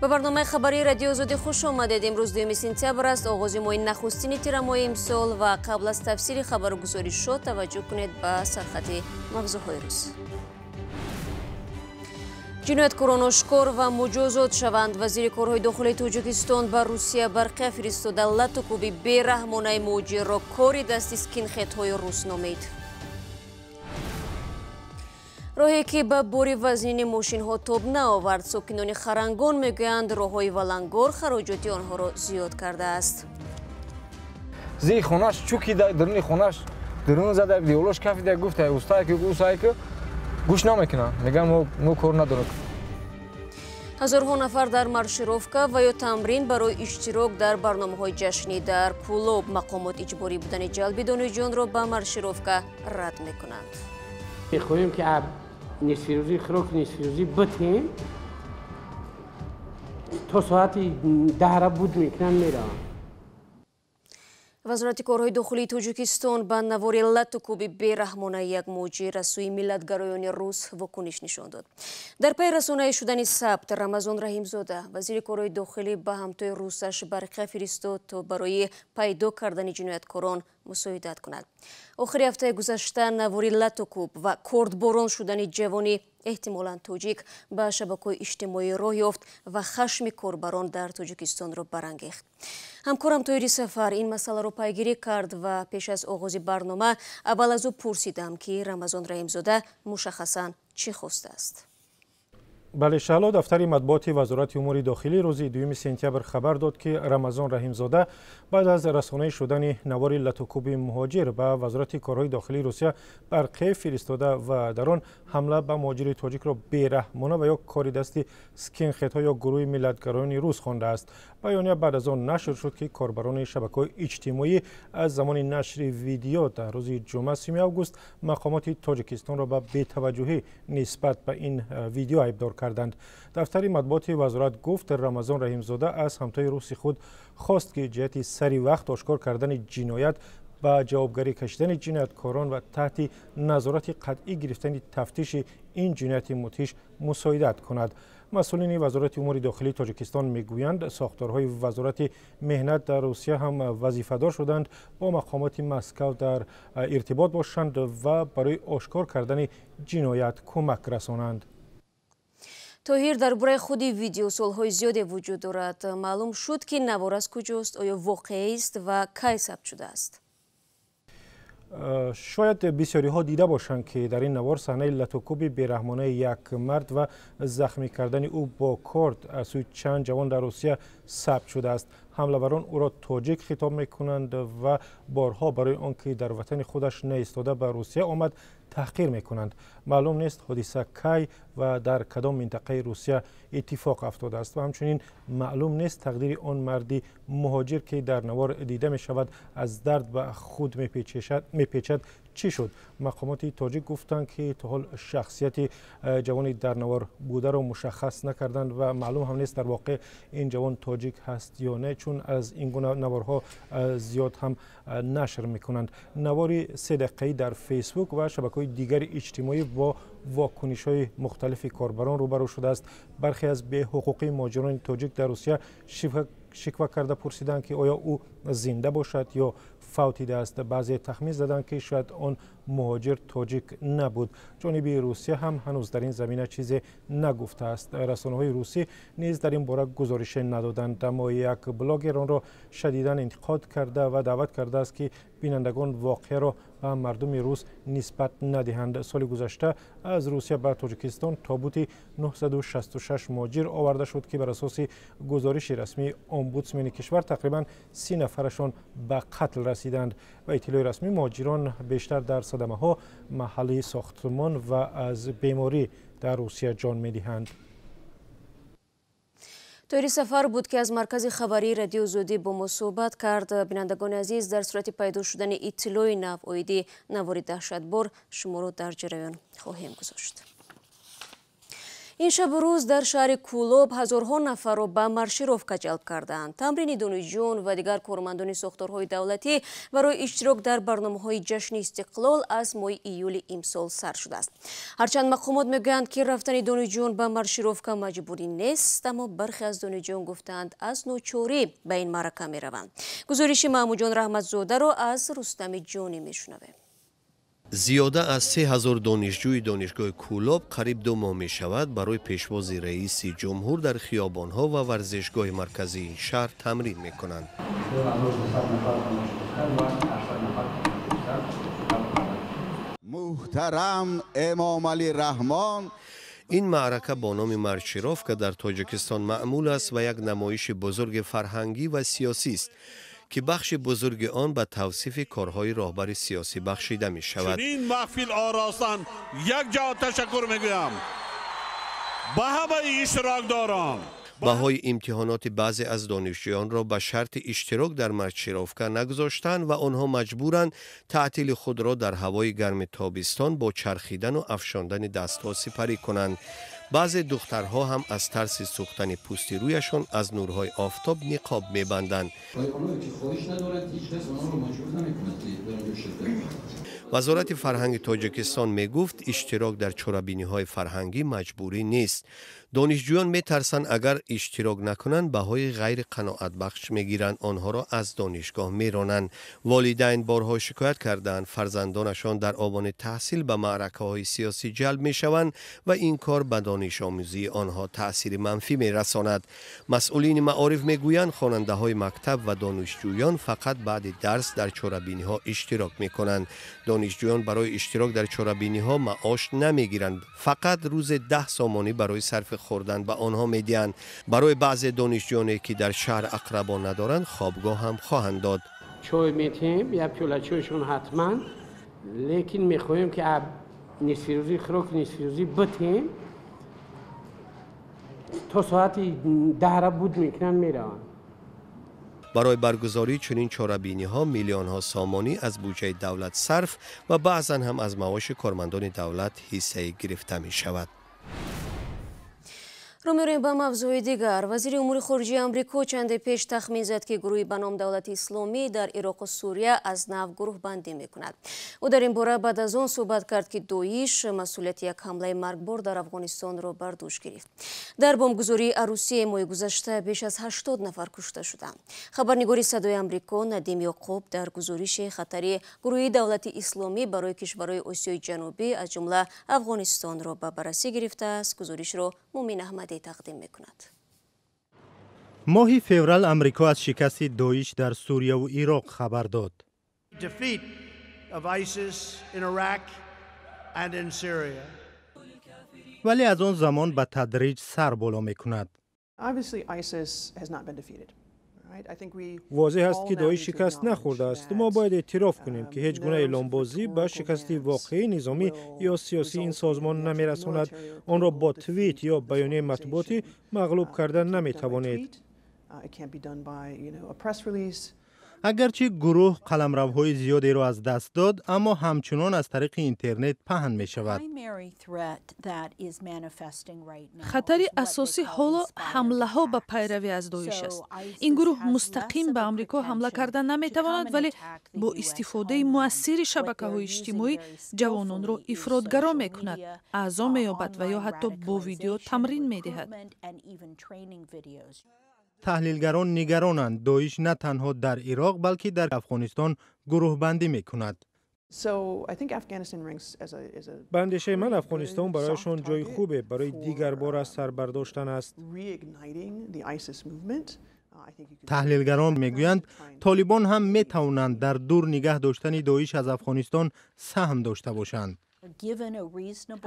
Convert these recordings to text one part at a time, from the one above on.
Ба барномаи хабарии Радиои Озодӣ хуш омадед. Имрӯз 2 сентябр аст, оғози моҳи нахустини тирамоҳи имсол ва қабл аз тафсири хабару гузоришҳо таваҷҷӯҳ кунед ба сархати мавзӯъҳои рӯз. Ҷинояткорон ошкор ва муҷозот шаванд. Вазири корҳои дохилии Тоҷикистон ба Русия барқия фиристода лату кӯби бераҳмонаи муҳоҷирро кори дасти скинхедҳои рус номид. Роҳе ки ба бори вазнини мошинҳо тоб наовард, сокинони Харангон мегӯянд, роҳҳои валангор хароҷоти онҳоро зиёд кардааст. Зери хонаш чукида, даруни хонаш дарун зада, деволош кафида, гуфта устае ки усае ки гӯш намекунанд, мегӯянд мо кор надорем. Ҳазорҳо нафар дар маршировка ва ё тамрин барои иштирок дар барномаҳои ҷашнӣ дар Кӯлоб. Мақомот иҷборӣ будани ҷалби донишҷӯёнро ба маршировка рад мекунанд. Мехоҳем ки нисфирӯзӣ хӯрок нисфирӯзӣ битем, то соати 10 буд мекунанд, мераванд. Вазорати корҳои дохилии Тоҷикистон ба навори лату кӯби бераҳмонаи як муҳоҷир аз сӯи миллатгароёни рус вокуниш нишон дод. Дар пайи расонаӣ шудани сабт, Рамазон Раҳимзода, вазири корҳои дохилӣ, ба ҳамтои русаш барқия фиристод, то барои пайдо кардани ҷинояткорон мусоидат кунад. Охири ҳафтаи гузашта навори лату кӯб ва кордборон шудани ҷавони эҳтимолан тоҷик ба шабакаҳои иҷтимоӣ роҳ ёфт ва хашми корбарон дар Тоҷикистонро барангехт. Ҳамкорам Тоҳири Сафар ин масъаларо пайгирӣ кард ва пеш аз оғози барнома аввал аз ӯ пурсидам, ки Рамазон Раҳимзода мушаххасан чӣ хостааст. Бале, Шаҳло, дафтари матбуоти Вазорати умури дохилӣ рӯзи 2 сентябр хабар дод, ки Рамазон Раҳимзода баъд аз расонаӣ шудани навори латукӯби муҳоҷир ба Вазорати корҳои дохилии Русия барқия фиристода ва дар он ҳамла ба муҳоҷири тоҷикро бераҳмона ва ё кори дасти скинхедҳо ё гурӯҳи миллатгароёни рус хондааст. Баёния баъд аз он нашр шуд, ки корбарони шабакаҳои иҷтимоӣ аз замони нашри видео дар рӯзи ҷумъа 3 август мақомоти Тоҷикистонро ба бетаваҷҷӯҳӣ нисбат ба ин видео айбдор карданд. Дафтари матбуоти вазорат гуфт, Рамазон Раҳимзода аз ҳамтои руси худ хост, ки ҷиҳати сари вақт ошкор кардани ҷиноят, ба ҷавобгарӣ кашидани ҷинояткорон ва таҳти назорати қатъӣ гирифтани тафтиши ин ҷинояти мудҳиш мусоидат кунад. Масъулини Вазорати умури дохилии Тоҷикистон мегӯянд, сохторҳои Вазорати меҳнат дар Русия ҳам вазифадор шуданд бо мақомоти Москав дар иртибот бошанд ва барои ошкор кардани ҷиноят кӯмак расонанд. Тоҳир, дар бораи худи видео суолҳои зиёде вуҷуд дорад. Маълум шуд, ки навор аз куҷост, оё воқеист ва кай сабт шудааст? Шояд бисёриҳо дида бошанд, ки дар ин навор саҳнаи латукӯби бераҳмонаи як мард ва захмӣ кардани ӯ бо корд аз сӯи чанд ҷавон дар Русия сабт шудааст. Ҳамлаварон ӯро тоҷик хитоб мекунанд ва борҳо барои он ки дар ватани худаш наистода ба Русия омад, таҳқир мекунанд. Маълум нест, ҳодиса кай ва дар кадом минтақаи Русия иттифоқ афтодааст ва ҳамчунин маълум нест, тақдири он марди муҳоҷир, ки дар навор дида мешавад, аз дард ба худ мепечад, чӣ шуд. Мақомоти тоҷик гуфтанд, ки то ҳол шахсияти ҷавони дар навор бударо мушаххас накарданд ва маълум ҳам нест, дар воқеъ ин ҷавон тоҷик ҳаст ё не, чун аз ин гуна наворҳо зиёд ҳам нашр мекунанд. Навори 3 дақиқаӣ дар Фейсбук ва шабакаҳои дигари иҷтимоӣ бо вокунишҳои мухталифи корбарон рӯбарӯ шудааст. Бархе аз беҳуқуқии муҳоҷирони тоҷик дар Русия шиква карда, пурсиданд, ки оё ӯ зинда бошад ё фавтидааст. Баъзе тахмин заданд, ки шояд он муҳоҷир тоҷик набуд. Ҷониби Русия ҳам ҳанӯз дар ин замина чизе нагуфтааст. Расонаҳои русӣ низ дар ин бора гузорише надоданд, аммо як блогер онро шадидан интиқод карда ва даъват кардааст, ки бинандагон воқеаро ба мардуми рус нисбат надиҳанд. Соли гузашта аз Русия ба Тоҷикистон тобути 966 муҳоҷир оварда шуд, ки бар асоси гузориши расмии омбудсмени кишвар тақрибан 30 нафарашон ба қатл расиданд. Ба иттилои расмӣ, муҳоҷирон бештар дар садамаҳо, маҳалли сохтмон ва аз беморӣ дар Русия ҷон медиҳанд. Тоҳири Сафар буд, ки аз маркази хабарии Радиои Озодӣ бо мо суҳбат кард. Бинандагони азиз, дар сурати пайдо шудани иттилои нав оиди навори даҳшатбор шуморо дар ҷараён хоҳем гузошт. Ин шабу рӯз дар шаҳри Кӯлоб ҳазорҳо нафарро ба маршировка ҷалб карданд. Тамрини донишҷӯён ва дигар кормандони сохторҳои давлатӣ барои иштирок дар барномаҳои ҷашни истиқлол аз моҳи июли имсол сар шудааст. Ҳарчанд мақомот мегӯянд, ки рафтани донишҷӯён ба маршировка маҷбурӣ нест, аммо бархе аз донишҷӯён гуфтаанд, аз ночорӣ ба ин маърака мераванд. Гузориши Маҳмудҷон Раҳматзодаро аз Рустами Ҷонӣ мешунавем. Зиёда аз 3000 донишҷӯи донишгоҳи Кӯлоб қариб 2 моҳ мешавад барои пешвози раиси ҷумҳур дар хиёбонҳо ва варзишгоҳи марказии ин шаҳр тамрин мекунанд. Муҳтарам Эмомалӣ Раҳмон. Ин маърака бо номи маршировка дар Тоҷикистон маъмул аст ва як намоиши бузурги фарҳангӣ ва сиёсист, ки бахши бузурги он ба тавсифи корҳои роҳбари сиёсӣ бахшида мешавад. Чунин маҳфил оростан як ҷо ташаккур мегӯям ба ҳамаи иштирокдорон. Баҳои имтиҳоноти баъзе аз донишҷӯёнро ба шарти иштирок дар маршировка нагузоштанд ва онҳо маҷбуранд таътили худро дар ҳавои гарми тобистон бо чархидану афшондани дастҳо сипарӣ кунанд. Баъзе духтарҳо ҳам аз тарси сӯхтани пӯсти рӯяшон аз нурҳои офтоб ниқоб мебанданд. Вазорати фарҳанги Тоҷикистон мегуфт, иштирок дар чорабиниҳои фарҳангӣ маҷбурӣ нест. Донишҷӯён метарсанд, агар иштирок накунанд, баҳои ғайриқаноатбахш мегиранд, онҳоро аз донишгоҳ меронанд. Волидайн борҳо шикоят карданд, фарзандонашон дар овони таҳсил ба маъракаҳои сиёсӣ ҷалб мешаванд ва ин кор ба донишомӯзии онҳо таъсири манфӣ мерасонад. Масъулини маориф мегӯянд, хонандаҳои мактаб ва донишҷӯён фақат баъди дарс дар чорабиниҳо иштирок мекунанд. Донишҷӯён барои иштирок дар чорабиниҳо маош намегиранд, фақат рӯзе 10 сомонӣ барои сарфи хӯрдан ба онҳо медиҳанд. Барои баъзе донишҷӯёне ки дар шаҳр ақрабо надоранд, хобгоҳ ҳам хоҳанд дод. Чой метиҳем, як пиёла чойшон ҳатман, лекин мехоҳем ки нисфирӯзӣ хӯроки нисфирӯзӣ битем, то соати 10 буд мекунанд, мераванд. Барои баргузории чунин чорабиниҳо миллионҳо сомонӣ аз буҷаи давлат сарф ва баъзан ҳам аз маоши кормандони давлат ҳиссае гирифта мешавад. Рӯ меорем ба мавзӯи дигар. Вазири умури хориҷии Амрико чанде пеш тахмин зад, ки гурӯҳи ба ном Давлати Исломӣ дар Ироқу Сурия аз нав гурӯҳбандӣ мекунад. Ӯ дар ин бора баъд аз он суҳбат кард, ки Доиш масъулияти як ҳамлаи маргбор дар Афғонистонро бар дӯш гирифт. Дар бомбгузории арӯсии моҳи гузашта беш аз 80 нафар кушта шуданд. Хабарнигори Садои Амрико Надим Ёқуб дар гузориши хатари гурӯҳи Давлати Исломӣ барои кишварҳои Осиёи Ҷанубӣ аз ҷумла Афғонистонро ба баррасӣ гирифтааст. Гузоришро Мумин Аҳмадӣ тақдим мекунад. Моҳи феврал Амрико аз шикасти Доиш дар Сурияву Ироқ хабар дод. Вале аз он замон ба тадриҷ сар боло мекунад. Возеҳ аст, ки Доиш шикаст нахӯрдааст. Мо бояд эътироф кунем, ки ҳеҷ гуна эълонбозӣ ба шикасти воқеии низомӣ ё сиёсии ин созмон намерасонад. Онро бо твит ё баёнияи матбуотӣ мағлуб карда наметавонед. Агарчи гурӯҳ қаламравҳои зиёдеро аз даст дод, аммо ҳамчунон аз тариқи интернет паҳн мешавад. Хатари асосӣ ҳоло ҳамлаҳо ба пайравӣ аз Доиш аст. Ин гурӯҳ мустақим ба Амрико ҳамла карда наметавонад, вале бо истифодаи муассири шабакаҳои иҷтимоӣ ҷавононро ифротгаро мекунад, аъзо меёбад ва ё ҳатто бо видео тамрин медиҳад. Таҳлилгарон нигаронанд, Доиш на танҳо дар Ироқ, балки дар Афғонистон гурӯҳбандӣ мекунад. Ба андешаи ман, Афғонистон барояшон ҷои хубе барои дигарбор аз сар бардоштан аст. Таҳлилгарон мегӯянд, толибон ҳам метавонанд дар дур нигаҳ доштани Доиш аз Афғонистон саҳм дошта бошанд.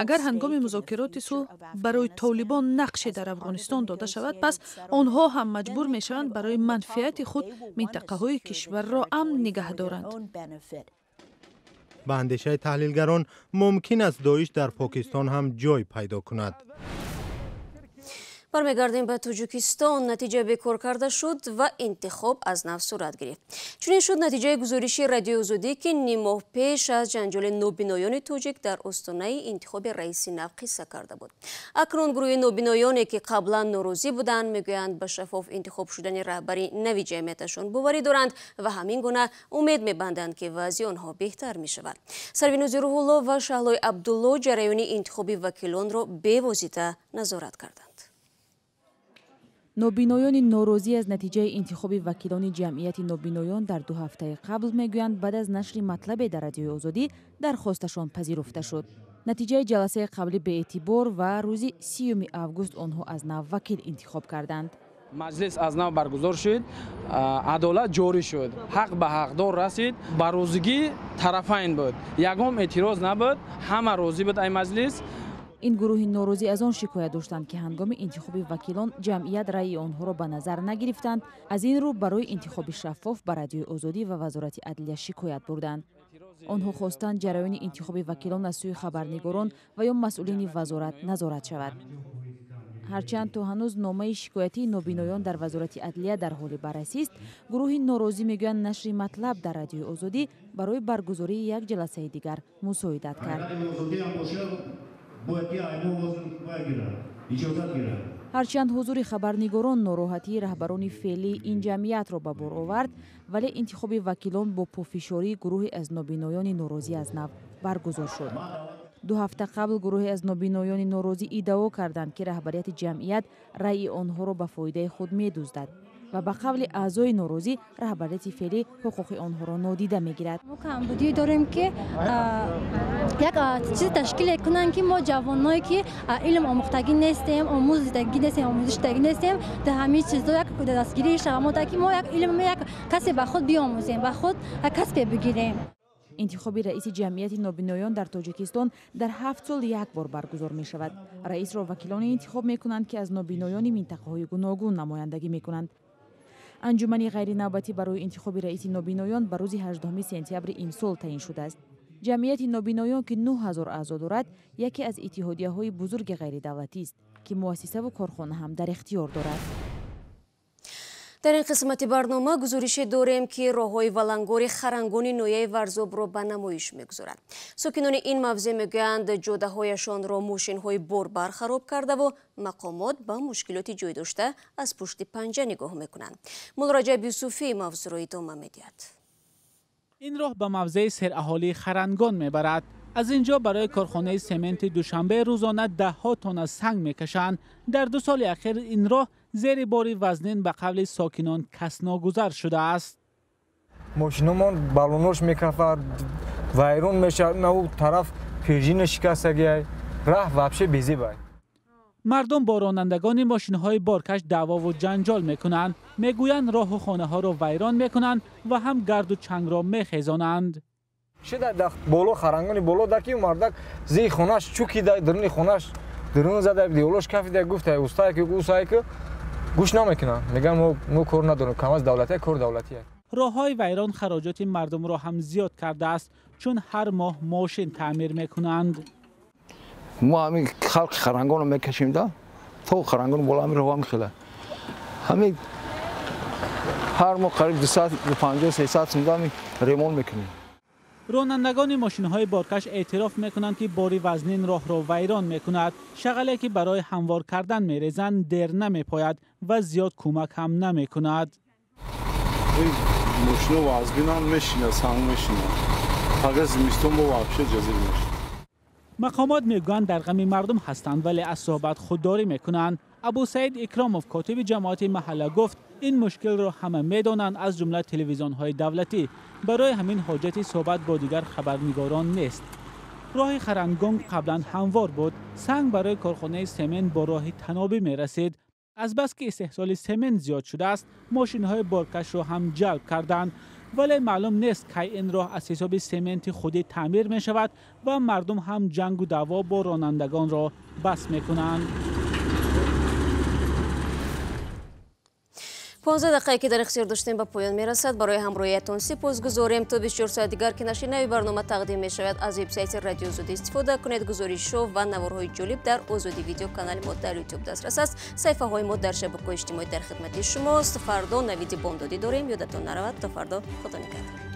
Агар ҳангоми музокироти сулҳ барои толибон нақше дар Афғонистон дода шавад, пас онҳо ҳам маҷбур мешаванд барои манфиати худ минтақаҳои кишварро амн нигаҳ доранд. Ба андешаи таҳлилгарон, мумкин аст Доиш дар Покистон ҳам ҷой пайдо кунад. Бармегардем ба Тоҷикистон. Натиҷа бекор карда шуд ва интихоб аз нав сурат гирифт. Чунин шуд натиҷаи гузориши Радиои Озодӣ, ки ним моҳ пеш аз ҷанҷоли нобиноёни тоҷик дар остонаи интихоби раиси нав қисса карда буд. Акнун гурӯҳи нобиноёне, ки қаблан норозӣ буданд, мегӯянд ба шаффоф интихоб шудани раҳбари нави ҷамъияташон боварӣ доранд ва ҳамин гуна умед мебанданд, ки вазъи онҳо беҳтар мешавад. Сарвинози Рӯҳулло ва Шаҳлои Абдулло ҷараёни интихоби вакилонро бевосита назорат карданд. Нобиноёни норозӣ аз натиҷаи интихоби вакилони ҷамъияти нобиноён дар 2 ҳафтаи қабл мегӯянд, баъд аз нашри матлабе дар Радиои Озодӣ дархосташон пазируфта шуд. Натиҷаи ҷаласаи қаблӣ беэътибор ва рӯзи 30 август онҳо аз нав вакил интихоб карданд. Маҷлис аз нав баргузор шуд, адолат ҷорӣ шуд, ҳақ ба ҳақдор расид, ба розигӣ тарафайн буд, ягон эътироз набуд, ҳама розӣ буд ай маҷлис. Ин гурӯҳи норозӣ аз он шикоят доштанд, ки ҳангоми интихоби вакилон ҷамъият раъи онҳоро ба назар нагирифтанд. Аз ин рӯ барои интихоби шаффоф ба Радиои Озодӣ ва Вазорати адлия шикоят бурданд. Онҳо хостанд ҷараёни интихоби вакилон аз сӯи хабарнигорон ва ё масъулини вазорат назорат шавад. Ҳарчанд то ҳанӯз номаи шикоятии нобиноён дар Вазорати адлия дар ҳоли баррасист, гурӯҳи норозӣ мегӯянд нашри матлаб дар Радиои Озодӣ барои баргузории як ҷаласаи дигар мусоидат кард. Ҳарчанд ҳузури хабарнигорон нороҳатии раҳбарони феълии ин ҷамъиятро ба бор овард, вале интихоби вакилон бо пофишории гурӯҳе аз нобиноёни норозӣ аз нав баргузор шуд. 2 ҳафта қабл гурӯҳе аз нобиноёни норозӣ иддао карданд, ки раҳбарияти ҷамъият раъи онҳоро ба фоидаи худ медуздад ва ба қавли аъзои норозӣ раҳбарияти феълӣ ҳуқуқи онҳоро нодида мегирад. Мо камбудӣ дорем, ки як чиз ташкил кунанд, ки мо ҷавоное, ки илм омӯхтагӣ нестем, омӯзидагӣ нестем, омӯзишдагӣ нестем, дар ҳамин чизҳо як дастгирӣ шавад, ки мо як илм, як касе ба худ биомӯзем, ба худ касбе бигирем. Интихоби раиси ҷамъияти нобиноён дар Тоҷикистон дар 7 сол як бор баргузор мешавад. Раисро вакилоне интихоб мекунанд, ки аз нобиноёни минтақаҳои гуногун намояндагӣ мекунанд. Анҷумани ғайринавбатӣ барои интихоби раиси нобиноён ба рӯзи 18 сентябри имсол таъин шудааст. Ҷамъияти нобиноён, ки 9000 аъзо дорад, яке аз иттиҳодияҳои бузурги ғайридавлатист, ки муассисаву корхона ҳам дар ихтиёр дорад. Дар ин қисмати барнома гузорише дорем, ки роҳҳои валангори харангони ноҳияи Варзобро ба намоиш мегузорад. Сокинони ин мавзеъ мегӯянд, ҷодаҳояшонро мошинҳои борбар хароб кардаву мақомот ба мушкилоти ҷой дошта аз пушти панҷа нигоҳ мекунанд. Муллораҷаб Юсуфӣ мавзӯъро идома медиҳад. Ин роҳ ба мавзеи сераҳолии Харангон мебарад. Аз ин ҷо барои корхонаи сементи Душанбе рӯзона даҳҳо тонна санг мекашанд. Дар 2 соли ахир ин роҳ зери бори вазнин ба қавли сокинон касногузар шудааст. Мошиномон балонош мекафад, вайрон мешавад, на ӯ тараф пержина шикастагиай, раҳ вообще безебай. Мардум бо ронандагони мошинҳои боркаш даъвову ҷанҷол мекунанд. Мегӯянд роҳу хонаҳоро вайрон мекунанд ва ҳам гарду чангро мехезонанд. Шида боло харангони боло даки мардак зии хонаш чукида, даруни хонаш дарун зада, деволош кафида, гуфта устае ки усае ки гӯш намекунанд. Мегӯянд мо кор надорем, камаз давлатия, кор давлатия. Роҳҳои вайрон хароҷоти мардумро ҳам зиёд кардааст, чун ҳар моҳ мошин таъмир мекунанд. Мо ҳамин халқи харангонро мекашем, да то харангон боло ҳамин роҳ мехела. Ҳамин ҳар моҳ қариб 250-300 сум ремонт мекунем. Ронандагони мошинҳои боркаш эътироф мекунанд, ки бори вазнин роҳро вайрон мекунад. Шағале ки барои ҳамвор кардан мерезанд дер намепояд ва зиёд кӯмак ҳам намекунад. Мошино вазнинам мешинад, санг мешинад. Фақат зимистон бо вообще ҷазир мешинад. Мақомот мегӯянд дар ғами мардум ҳастанд, вале аз суҳбат худдорӣ мекунанд. Абусаид Икромов, котиби ҷамоати маҳалла, гуфт ин мушкилро ҳама медонанд, аз ҷумла телевизионҳои давлатӣ. Барои ҳамин ҳоҷати суҳбат бо дигар хабарнигорон нест. Роҳи Харангон қаблан ҳамвор буд. Санг барои корхонаи семент бо роҳи танобӣ мерасид. Азбаски истеҳсоли семент зиёд шудааст, мошинҳои боркашро ҳам ҷалб карданд. Вале маълум нест, кай ин роҳ аз ҳисоби сементи худӣ таъмир мешавад ва мардум ҳам ҷангу даъво бо ронандагонро бас мекунанд. 15 дақиқае ки дар ихтиёр доштем ба поён мерасад. Барои ҳамроҳиятон сипосгузорем. То 24 соат дигар ки нашри нави барнома тақдим мешавад, аз вебсайти Радио Озодӣ истифода кунед. Гузоришҳо ва наворҳои ҷолиб дар Озодӣ видео канали мо дар Ютуб дастрас аст. Саҳифаҳои мо дар шабакаҳои иҷтимоӣ дар хидмати шумост. Фардо навиди бомдодӣ дорем. Ёдатон наравад. То фардо, Худо нигаҳдор.